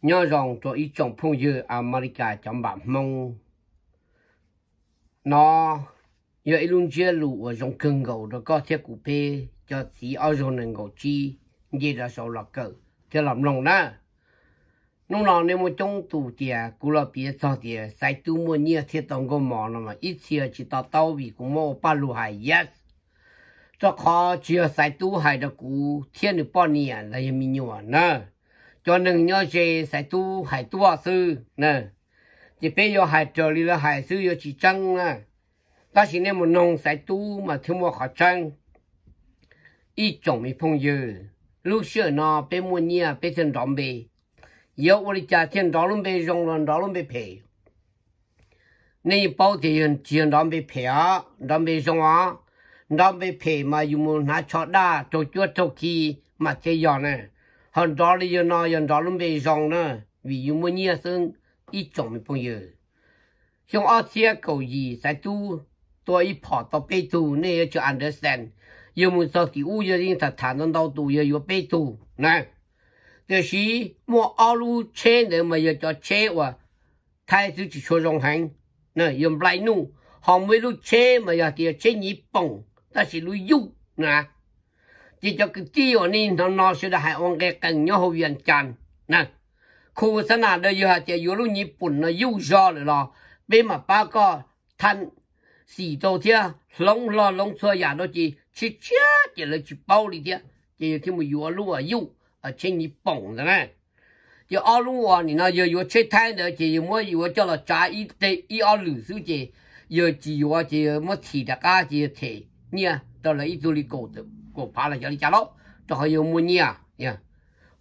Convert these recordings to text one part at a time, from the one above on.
Nyob zoo rau ib tsoom phooj ywg Amelikas cov npam Hmoob. No yog ib lub ntsiab lus uas zoo kawg nkaus rau koj thiab kuv peb cov txiv ob zaug nees nkaum tsib nce rau saud los kawm thiab los mloog na. Hnub no nej muaj coob tus tias kuv los piav txog tias Xaiv Tub muaj nyiaj thiab tau nkauj mos no mas ib txhia tsis to taub vim kuv muab ua paj lug hais yes. Rau qhov tsis yog Xaiv Tub hais rau kuv thiab nws poj niam los yog me nyuam na. Cov neeg nyob ze Xaiv Tub hais tuaj xwb na. Ces peb yuav hais raws li lawv hais xwb yuav tsis tseeb na. Tab sis nej mus noog Xaiv Tub mas thiaj muaj qhov tseeb. Ib tsoom me phooj ywg, lub sij hawm no peb muaj nyiaj peb thiaj nrov npe. Yuav ua li cas thiaj nrov lub npe zoo los nrov lub npe phem? Nej yeej paub tias yog tsis yog nrov npe phem os, nrov npe zoo os. Nrov npe phem mas yus mus hnav tsho daj raug cuab raug khi mas thiaj yog na. Ho nrov li yog no yog nrov lub npe zoo na, vim yus muaj nyiaj xwb. Ib tsoom me phooj ywg, xyoo ob txhiab kaum yim Xaiv Tub tua ib phom tau peb tug, nej yuav tsum understand. Yog mus txog tim ub yog yeej tham tham ntau ntau tus yog yuav peb tug na. Tiam sis muaj ob lub tsheb ntawd mas yog cov tsheb uas Thaib xwb tsis tshua zoo heev, yog nplai nuj. Ho muaj ib lub tsheb mas yog tias tsheb nyiv poom tab sis lub yuj na. Ces cov kwv tij uas nej hnov no sawv daws hais ua nqe qees nyob hauv Vias Cas na, khu xab nas da yog hais tias yuav lub nyiv poom no yuj zog lawm los peb mam pab koj thaj xim rau thiab hloov hlo hloov txhua yam rau ces tshiab tshiab ces lawv tsis paub li thiab. Ces yog thiaj mus yuav lub yuj tsheb nyiv poom ntawd na. Ces ob lub uas nim no yog yuav tsheb Thaib ntawd ces yog muab yuav coj los tsav ib ob lwm xwb ces yog tsis yuav ces yog muab thim rov qab ces yog them nyiaj rau lawv ib tug li kaum phav los xyov li cas lauj, rau qhov yog muaj nyiaj.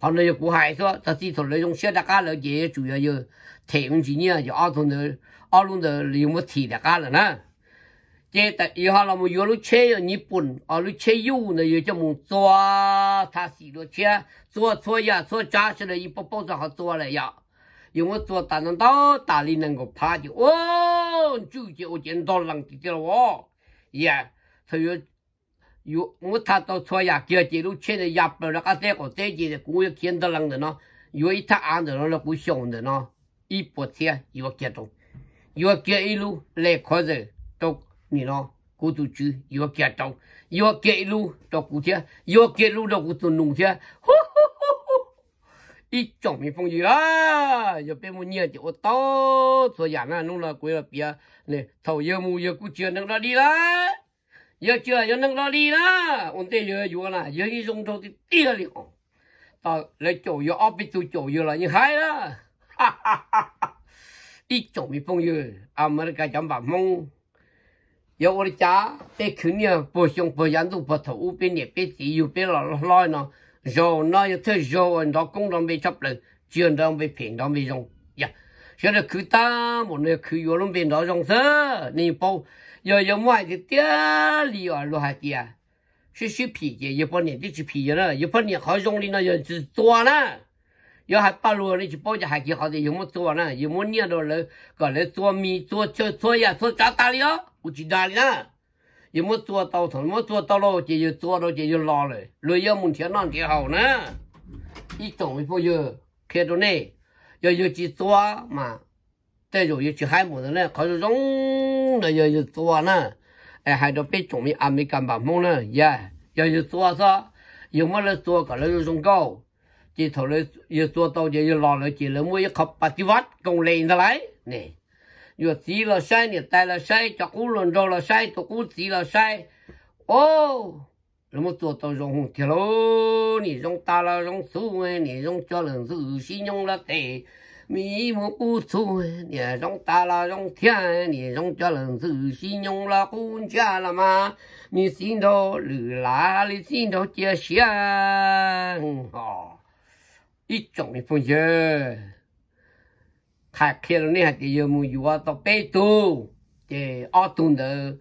Qhov no yog kuv hais xwb, txog txij thaum lawv zoo siab rov qab lawm ces yuav tsum yog yog them me ntsis nyiaj ces ob tug ntawd, ob lub ntawd yog muab thim rov qab lawm na. Ces yog ho los mus yuav lub tsheb nyiv poom, lub tsheb yuj ntawd yog coj mus txua thaj xim dua tshiab, txua txhua yam txhua tsav sawv daws yeej paub paub txog qhov txua lawm yom. Yog muab txua tas ntau ntau tas li nees nkaum phav ces ua ntswj ces ua ciav ntog lees tiag tiag los. Yog thaum yuav muab thaj tau txhua yam kiag ces lub tsheb ntawd ya plaws rov qab teb qaum teb ces kuv yuav khiav ntog lees ntawm no, yuav ib thaj av ntawm no los kuv xyaum ntawm no ib puas txhiab yuav kiag rau, yuav kiag ib lub le khuav zawm rau nim no kuv tus tswv yuav kiag rau, yuav kiag ib lub rau kuv thiab, yuav kiag ib lub rau kuv tus nus thiab. Ib tsoom me phooj ywg a, yog peb muaj nyiaj ces ua tau txhua yam na. Hnub no kuv yuav piav thaum yawg mus yawg kuj tsis yog neeg dog dig lawm. Yog tsis yog neeg dog dig na, ua ntej yawg yuav na yawg yeej zoo nraug tiag tiag li os. Lawv caum yawg ob peb tug caum yawg los yeej haib lawm. Ib tsoom me phooj ywg Amelikas cov npam Hmoob, yuav ua li cas peb khwv niaj puag xyoo puag yav ntuj puag thaum ub peb niam peb txiv yug peb los hlob no, zaum no yog thawj zaug uas nrov koob nrov npe tshaj plaws, tsis yog nrov npe phem nrov npe zoo. Sawv daws khwv tag npaum no yog khwv yuav lub npe nrov zoo xwb. Nej yeej paub, yog yog muab hais tiag tiag li os luag hais tias sib sib phim ces yawg poj niam twb tsis phim yawg na, yawg poj niam qhov zoo li no yog tsis txua na. Yuav hais paj lug nej tsis paub ces hais kiag qhov tias yawg muab txua na, yawg muab nyiaj rau lawv kom lawv txua mis txua chaw txhua yam txhua tsav tas li os, kuv tsis dag li na. Yawg muab txua tau, thaum muab txua tau lauj ces yawg txua rau ces yawg los lawm, luag yuav mus nrhiav noj nrhiav haus na. Ib tsoom me phooj ywg, qhia rau nej, yog yawg tsis txua mas tej zaum yawg tsis haib mus ntawd na. Qhov zoo zoo no yog yawg txua na. Es hais rau peb tsoom me Amelikas npam Hmoob na, yog yawg txua xwb, yawg muab lawv txua kom lawv zoo zoo nkauj, ces thaum yawg txua tau ces yawg los lawm ces lawv muaj ib qho pa ti vaj koom le ntag lauj. Yawm txiv los saib, niam tais los saib, cov qub hluas nraug los saib, tus qub txiv los saib. O, lawv muab txua tau zoo tiag lauj. Nim zoo tas los zoo xwb, nim zoo cov lawm ntxwg sib nyooj lawm tes, mi ib muab qub txhub, nim zoo tas los zoo thiab, nim zoo cov lawm ntxwg sib nyooj los qub ntsiag los mas, mi txiv nraug lwm lam li txiv nraug cia siab. Ib tsoom me phooj ywg, qhia rau nej hais tias yawg mus yuav tau peb tug, ces ob tug ntawd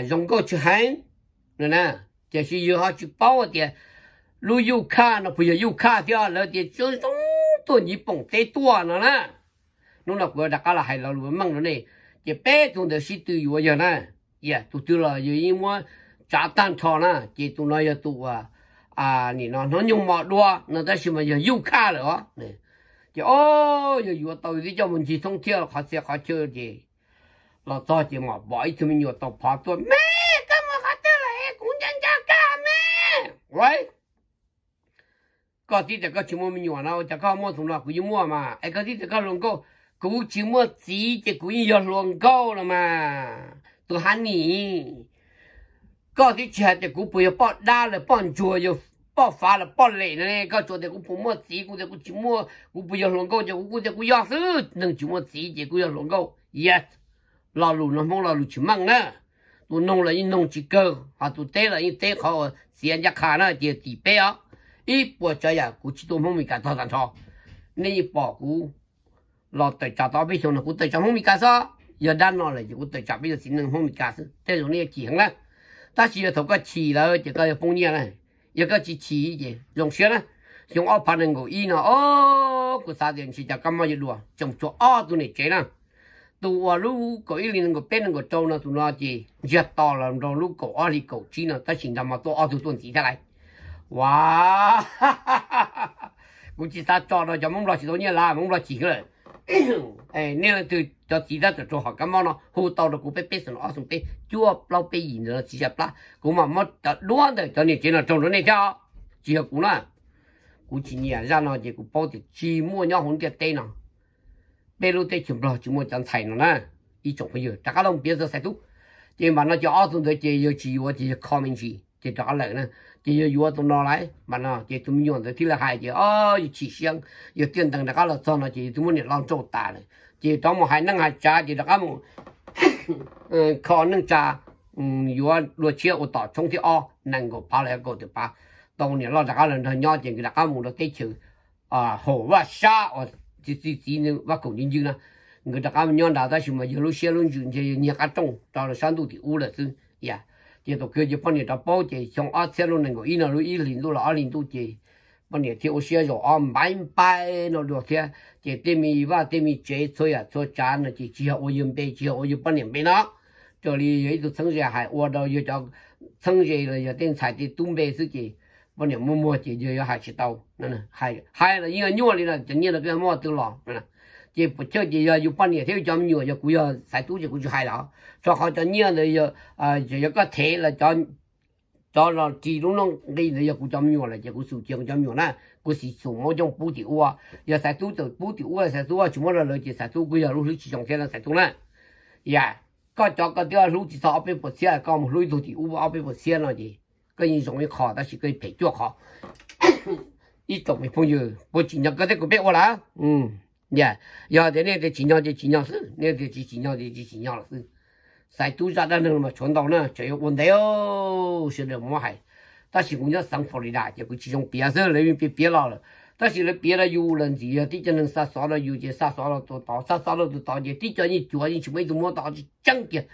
zoo nkauj tsis heev na, tiam sis yawg ho tsis paub tias lub yuj khaj no puas yog yuj khaj thiab, lawv tias zoo zoo tuaj nyiv poom teb tuaj no na. Hnub no kuv rov qab los hais lo lus meej rau nej, ces peb tug ntawd sib tw yuav yawg na. Tus twg los yawg yeej muab tsav tag nrho na, ces tus no yog tus uas nim no hnub nyoog mos dua no tab sis mas yog yuj khaj lawm os. Ces o, yog yuav tau twb coj mus ncig thoob thiab qhov txhia qhov chaw ces los txog ces mam pom ib tug me nyuam tau phov tuaj, me, koj mus qhov twg lawm es kuv nco nco koj me. Ua, koj tib tias koj tsis muaj me nyuam no ua cas koj muaj tus no? Kuv yeej muaj mas. Es koj tib tias koj hluas nkauj, kuv tsis muaj txiv ces kuv yeej yog hluas nkauj no mas. Tus hab nim, koj twb tsis hais tias kuv puas yog poj dab lawm poj ntsuag, yog poj fav lawm poj lem no ne, koj tsuas tias kuv puas muaj txiv, kuv tias kuv tsis muaj, kuv puas yog hluas nkauj ces kuv kuj tias kuv yog xwb, neeg tsis muaj txiv ces kuj yog hluas nkauj. Yes, lo lus no Hmoob lo lus tsis meej na. Tus noog los yeej noog tsis kawg, ho tus teb los yeej teb qhov uas txiav ncaj qha na, ces tim peb os. Ib puas tsav yam kuv tsis tuaj Hmoob Mes Kas tog tag nrho. Nej yeej pom kuv los tawm tsam tau ob peb xyoos no kuv tawm tsam Hmoob Mes Kas xwb. Yog dab no lawm ces kuv tawm tsam peb cov txiv neej Hmoob Mes Kas xwb, tej zaum nej yuav chim heev na. Tab sis yog thaum koj chim lawm ces koj yuav poob nyiaj na. Yog koj tsis chim ces zoo siab na. Xyoo ob phav nees nkaum ib no, o, kuv xav tias ntshe cov kab mob yuav dua, tsoo tshuav ob tug niam tsev na. Tus uas lub kaum ib hli nees nkaum peb nees nkaum rau no, tus no ces ntsiag to los rau lub kaum ob hli kaum tsib no, tab sis nrog mas tuaj ob tug tuaj ntxiv thiab lawm. Ua, kuv tsis xav tso rau cov Hmoob Nplog tsis tau nyiaj lawm, Hmoob Nplog chim lawm. Nej leej twg cov txiv tab tom raug hom kab mob no hu tau rau kuv peb peb xoom ob xoom peb cuaj plaub peb yim ntawm no txiv zaj plab, kuv mam muab cov duab ntawm cov niam tsev no raug rau nej thiab. Tsis yog kuv na. Kuv tsis nyiam zaj no ces kuv paub tias tsis muaj nyob hauv ntiaj teb no. Peb lub teb chaws Nplog tsis muaj cov ntxhais no na. Ib tsoom phooj ywg, rov qab los piav txog Xaiv Tub. Ces npam no ces ob tug ntawd ces yog tsis yuav ces yog kho me ntsis ces rov qab lawm na. Ces yog yuav tus no lawm, npam no ces tus me nyuam ntawd thiaj li hais ces o, yus chim siab, yus tiaj ntees rov qab los txog no ces yus twb muab niam loj nrauj tas lawm. Ces rov mus hais neej hais tsav ces rov qab mus kho neej tsa, yuav dua tshiab ua tom tshoob thib ob nees nkaum phav los yog kaum tawm phav, tau niam loj rov qab los nrog nyob ces nkawd rov qab mus rau teb chaws haum Vaj Sab uas txiv txiv txiv nws Vaj Kaum Ncw Ncw na. Nkawd rov qab mus nyob nrad tab sis mas yog lub siab lub ntsws ntshe yog nyiag qab rooj rau sab ntuj tim ub lawm xwb. Ces thaum kawg ces poj niam rov paub ces xyoo ob txiab lub nees nkaum ib no lub ib hlis ntuj los ob hlis ntuj ces poj niam thiaj ua siab zaum ob npaib npaib no dua thiab. Ces tej me vaj tej me tsev txhua yam txhua tsav no ces tsis yog ua yus npe, tsis yog ua yus poj niam npe no, raws li yog ib tug txheeb ze hais ua rau yog cov txheeb ze los yog tej ntxhais tej tub npe xwb ces poj niam muaj muag ces yog yuav hais tsis tau. Hais los yeej nyuaj li no, cov nyiaj no koj muaj twg los? Ces puas chawj ces yog yus poj niam thiab yus cov me nyuam, yog kuv yog Xaiv Tub ces kuv tsis hais lawm. Rau qhov cov nyiaj ntawd yog koj thev los cov los ris lub noj nqi ntawd yog kuv cov me nyuam lawm ces kuv xum cia kuv cov me nyuam na. Kuv xum xum muab coj pub tim ub. Yog Xaiv Tub txawm pub tim ub Xaiv Tub tsis muab rau lawv ces Xaiv Tub kuj yog lub hlwb tsis zoo thiab Xaiv Tub na. Yam, koj cov koj twb hlub tsis txog ob peb puas txhiab, koj mus hlub ib tug tim ub ob peb puas txhiab no ces koj yeej zoo ib qho tab sis koj phem cuaj qho. Ib tsoom me phooj ywg, puas tsim nyog koj thiab kuv peb ua lawm? Yog tias nej tias tsim nyog ces tsim nyog xwb, nej tias tsis tsim nyog ces tsis tsim nyog lawm xwb. Xaiv Tub zaj dab neeg mas tshuav ntau na, tseem yuav ua ntev sawv daws muab hais. Tab sis kuv nyob xeev Florida ces kuv tsis zoo piav xwb, lawv yeej piav piav los lawm. Tab sis lawv piav rau yus los ntxim yog tib co neeg xa xov rau yus ces xa xov rau tus tod, xa xov rau tus tod ces tib co yeej cuav yeej tsis muaj ib tug muab tau, tsis tseeb kiag.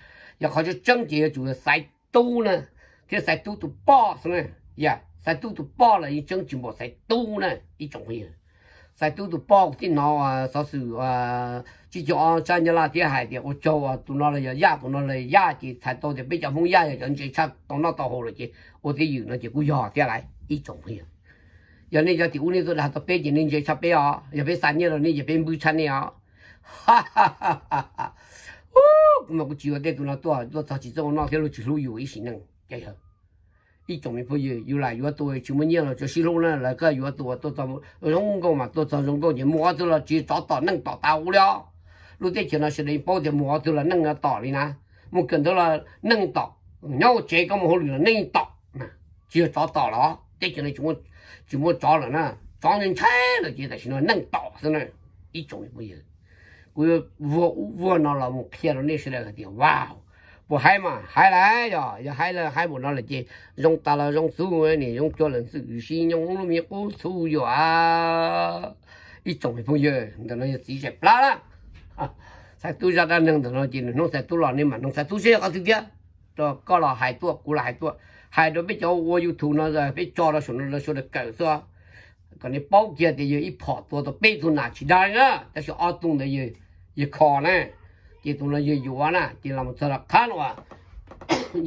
Yog qhov tseeb tseeb ces yuav tsum yog Xaiv Tub na, thiab Xaiv Tub tus poj xwb na. Yog Xaiv Tub tus poj los yeej tseeb tsis npaum Xaiv Tub na ib tsoom phooj ywg. Xaiv Tub tus poj kuv tib hnov xov xwm tsib caug ob sab Nyab Laj thiab hais tias ua tsaug tus no los yog Yaj, tus no los yog Yaj ces txhais tau tias peb cov Hmoob Yaj yog cov ntse tshaj tau noj tau haus lawm ces ua twj ywm no ces kuj yog thiab lawm ib tsoom phooj ywg. Yog nej cov tim ub nej tuaj dag tau peb ces nej ntse tshaj peb os, yog peb xa nyiaj rau nej ces peb npwb tshaj nej os. Kuv mas kuv tsis yuav tej tus no tuaj, tuaj txog tsis txawj ua noj thiab luag tsis hlub yus ib sim neej. Ib tsoom me phooj ywg, yus lam yuav tus tsis muaj nyiaj los tsuas sib hlub na, lawv koj yuav tus tuaj txog zoo nkauj mas tuaj txog zoo nkauj ces mus qhov twg los tsis tsov tom neej tom tas ua li os. Lub teb chaws no sawv daws yeej paub tias mus qhov twg los neej tom li na. Mus kawm ntawv los neej tom, nyob ua tsev koj mus hauj lwm los neej tom, tsis yog tsov tom los, teb chaws no tsis muaj tsov lawm na. Tsov ntshai ntshai lawm ces tam sim no neej tom xwb na. Ib tsoom me phooj ywg, kuv yuav vuag ub vuag no los mus qhia rau nej sawv daws hais tias, wow, puas haib mas haib lawm yog, yog haib lawm, haib npaum no lawm ces zoo tas los zoo xwb, niam zoo cuag lawm xwm sib nyooj lub me qub txhuv yuam. Ib tsoom me phooj ywg, ntawm no yog txiv zais plab lawm. Xaiv Tub zaj dab neeg ntawm no ces nws hnub Xaiv Tub los nej mam noog Xaiv Tub seb yog qhov twg thiab. Rau koj los hais tuaj, kuv los hais tuaj, hais rau peb cov ua YouTube no, peb tso rau saum no rau sawv daws kawm xwb, kom nej paub kiag tias yog ib phom tua tau peb tug nas tsis dag li na, tab sis ob tug ntawd yog kho na, ces tus no yog yuav na, ces los txog rau qhab no,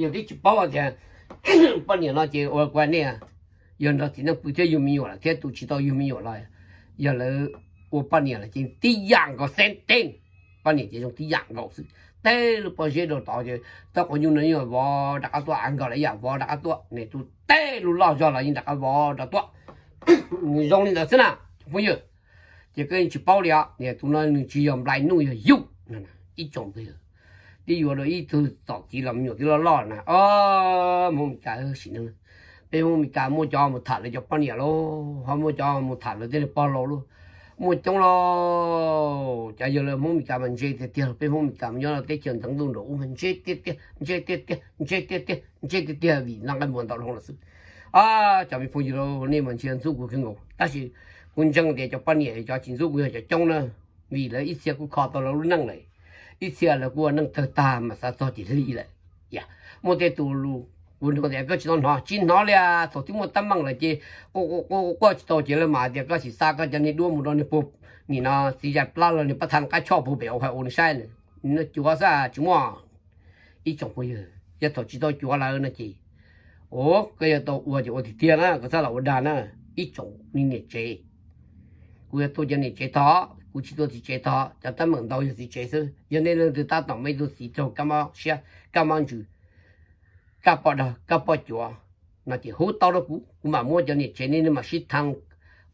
yog twb tsis paub tias poj niam no ces ua kuv nej, yog nrog txiv neej pw thiab yug me nyuam lawm thiab tus tsis tau yug me nyuam los yog lawv Ua poj niam los ces tib yam nkaus xeeb teb, poj niam ces zoo tib yam nkaus xwb. Tej lub pob zeb rau tod ces txoj quav nyuj no yeej vov rov qab tuaj, av nkaus los yam vov rov qab tuaj, nws tus tej lub loj zog los yeej rov qab vov rov tuaj. Nws zoo li ntawd xwb na cov phooj ywg. Ces koj yeej tsis paub li os, tus no nws tsis yog nplai nuj, yog yus. Ib tsoom phooj ywg, twb yuav rau ib tug txom txiv los me nyuam twb loj loj na, o, Hmoob Meskas sim neej. Peb Hmoob Meskas muaj cov mus tham lawv cov poj niam lauj, ho muaj cov mus tham lawv tej pog laus lauj, muaj coob lauj. Cov yawg laus Hmoob Meskas mas ntse tiag tiag, peb Hmoob Meskas mas nyob teb chaws ntxeev ntuj nraum ub mas ntse tiag tiag, ntse tiag tiag, ntse tiag tiag, ntse tiag tiag vim noj nqaij npua ntau dhau lawm xwb. Cov me phooj ywg, nej mas ntsia ntxub kuv kawg nkaus, tab sis kuv ntseeg tias cov poj niam cov tsis ntxub kuv yog cov coob na, vim lawv ib txhia kuj kho tau lawv lub neej lawm, ib txhia lawv kuj ua neej tawg tag mas xav txog ces lig lawm. Muaj tej tus, kuv nug tias koj tsis tau hnov, tsis hnov li, thaum twb muaj teeb meem lawm ces quaj quaj tsis tau ces lawv mam hais tias koj sim xa koj cov niag duab mus rau niag puag nim no txiv zais plab los niag pab thaj qab choj puag pem ua hais ua nws saib, nws cuav xwb tsis muaj. Ib tsoom phooj ywg, yog thaum tsis tau cuav lawm no ces, o, koj yuav tau ua ces ua tiag tiag na, koj txhob los ua dag na. Ib tsoom niam tsev, kuv yuav tua cov niam tsev tog, kuv tsis tua txiv tsev tog, cov teeb meem ntau yog txiv tsev xwb. Yog nej leej twg tab tom muaj ib tug txiv raug kab mob siab, kab mob ntsws, kab poj dag kab poj cuav no ces hu tau rau kuv, kuv mam muab cov niam tsev nej, nej mam sib thee.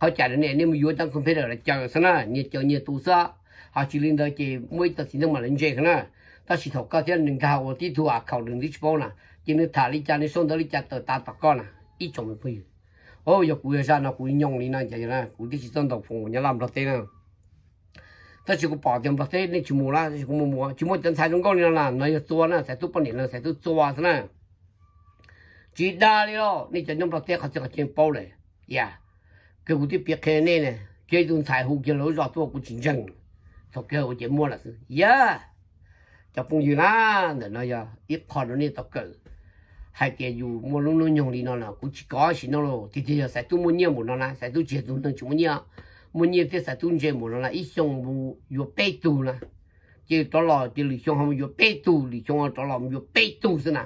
Qhov cai rau nej, nej mus yuav cov computer los caw xwb na, nyias caw nyias tus xwb. Ho tsis li ntawd ces muaj ib tug txiv neej mas lawv ntse heev na. Tab sis thaum koj thiab nws nkag ua tib tug account nws twb tsis paub na, ces nws tham li cas nws sau ntawv li cas tawm tas tom koj na. Ib tsoom me phooj ywg, o, yog kuv yog zaj no kuv nyoog li no ces kuv twb tsis txawj ntaus phoo nyob Nplog teb na. Tab sis kuv pom tias Nplog teb nej tsis mus lawm, tab sis kuv mus mus tsis muaj cov ntxhais zoo nkauj li no na, no yog txua na, xaiv tub poj niam no xaiv tub txua xwb na. Tsis dag li los nej cov nyob Nplog teb qhov txhia qhov chaw paub lawm. Yog kawg kuv twb piav qhia nej na, kiag ib tug ntxhais hu kiag lawv lub zos tuaj kuv tsis ntseeg, thaum kawg ua ces muaj lawm xwb. Yog cov phooj ywg na, ntawm no yog ib qho rau nej tau kawm hais tias yus muaj lub hnub nyoog li no los kuv tsis kov sim no los tiag tiag. Yog xaiv tub muaj nyiaj npaum no na, xaiv tub tsis yog tus neeg tsis muaj nyiaj, muaj nyiaj thiab xaiv tub ntse npaum no na, ib xyoo mus yuav peb tug na. Ces rov los ces lwm xyoo ho mus yuav peb tug, lwm xyoo rov los mus yuav peb tug xwb na.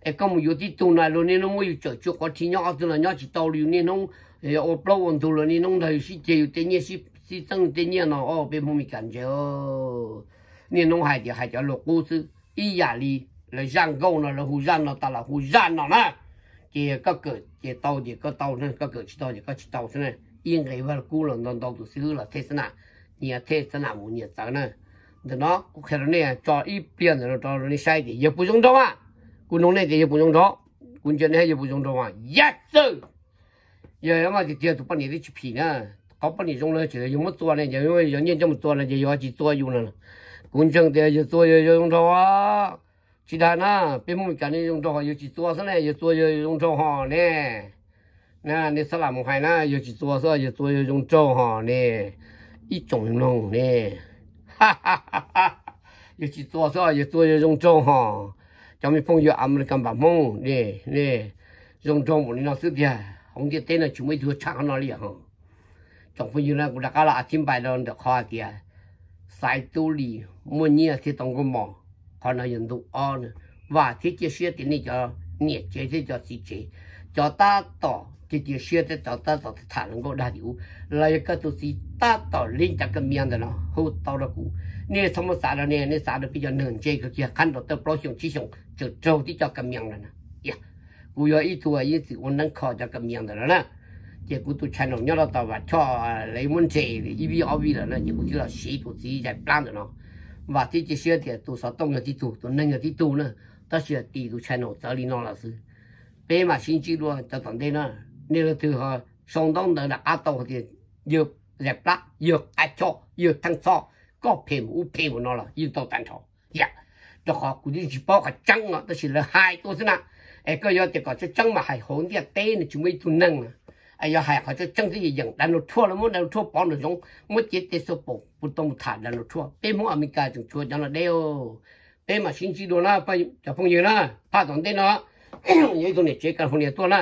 Es koj mus yuav tib tug na, luag niaj hnub muab yus tsawm tsua quav rhi nyob ob tug los nyob tsis tau li, yus niaj hnub ua plaub ua ntug los niaj hnub nrog yus sib ceg, yus tej nyiaj sib txeeb tej nyiaj no. Peb Hmoob Meskas ntse, niaj hnub hais tias hais cov luag qub xwb. Ib yam li lawv zaj nkauj no, lawv hu zaj no tas los hu zaj no na. Ces koj kawm ces tau ces koj tau, koj kawm tsis tau ces koj tsis tau xwb na. Ib nqe Vaj Lug Kub los ntau ntau tus xib hwb los thej xab nam, nyias thej xab nam mus nyias txawv na. Ntawm no kuv qhia rau nej tso ib pliag ntawm no rau nej saib tias yawg puas zoo nraug mas. Kuv nug nej tias yawg puas zoo nraug, kuv ntsia nej yawg puas zoo nraug mas. Yaj xwb. Yog mas tiag tiag tus poj niam twb tsis phim na. Qhov poj niam zoo los tseem yog muab txua ne, yog nyiaj coj mus txua no ces yog tsis txua yus no. Kuv ntseeg tias yawg txua yawg zoo nraug. Tsis dag na, peb Hmoob Meskas ne zoo nraug, yawg tsis txua xwb ne, yawg txua yawg zoo nraug hos ne. Nej xab lam mus hais na, yawg tsis txua xwb, yawg txua yawg zoo nraug hos ne. Ib tsoom mloog ne, yawg tsis txua xwb, yawg txua yawg zoo nraug hos. Cov me phooj ywg Amelikas npam Hmoob ne, zoo nraug npaum li no xwb tiag, hauv ntiaj teb no tsis muaj ib tug tshaj qhov no li os. Tsoom phooj ywg na, kuv rov qab los a thib npais rau ntawm qhov hais tias xaiv tub li muaj nyiaj thiaj tau nkauj mos. Qhov no yog ntu ob na. Vam thiab cia siab tias nej cov niam tsev thiab cov txiv tsev, cov tab tom cia cia siab thiab cov tab tom tham hluas nkauj dag tim ub, los yog koj tus txiv tab tom lib cov kas mias ntawm no hu tau rau kuv. Nej txhob muab xav rau nej, nej xav rau peb cov neeg ntse kawg kiag, qhab nraud tawj plaub xyoo tsib xyoo tseem raug tib co kas mias ntawm no. Kuv yog ib tug yeej txwm ua neeb kho cov kas mias ntawm no na. Ces kuv tus channel nyob rau tom Vam Choj lawv muab nres ib vij ob vij lawm na, ces kuv thiaj los siv tus txiv zais plab ntawm no. Vam thiab cia siab tias tus xov tooj yog tib tug, tus neeg yog tib tug na, tab sis tim tus channel txawv li no lawm xwb. Peb mam sib ntsib dua cov tom ntej na. Nej leej twg ho sau ntaub ntawv nram qab tau tias yawg zais plab, yawg qab choj, yawg theej txhoj, koj phem mus ub phem mus no los yeej tau tag nrho. Yam, rau qhov kuv twb tsis paub qhov tseeb os, tab sis lawv hais tuaj xwb na. Es koj yuav tias kom tseeb tseeb mas hais hauv ntiaj teb no tsis muaj ib tug neeg na. Es yog hais qhov tseeb tseeb twb yeem yeem Donald Trump los muab Donald Trump pov nraum zoov, muab cev tej xua pom kuv tau mus tham Donald Trump. Peb Hmoob Amelikas tseem tshuav cov no deb. Peb mam sib ntsib dua na cov phooj ywg na. Phaj tom ntej no yog ib tug niam tsev California tuaj na.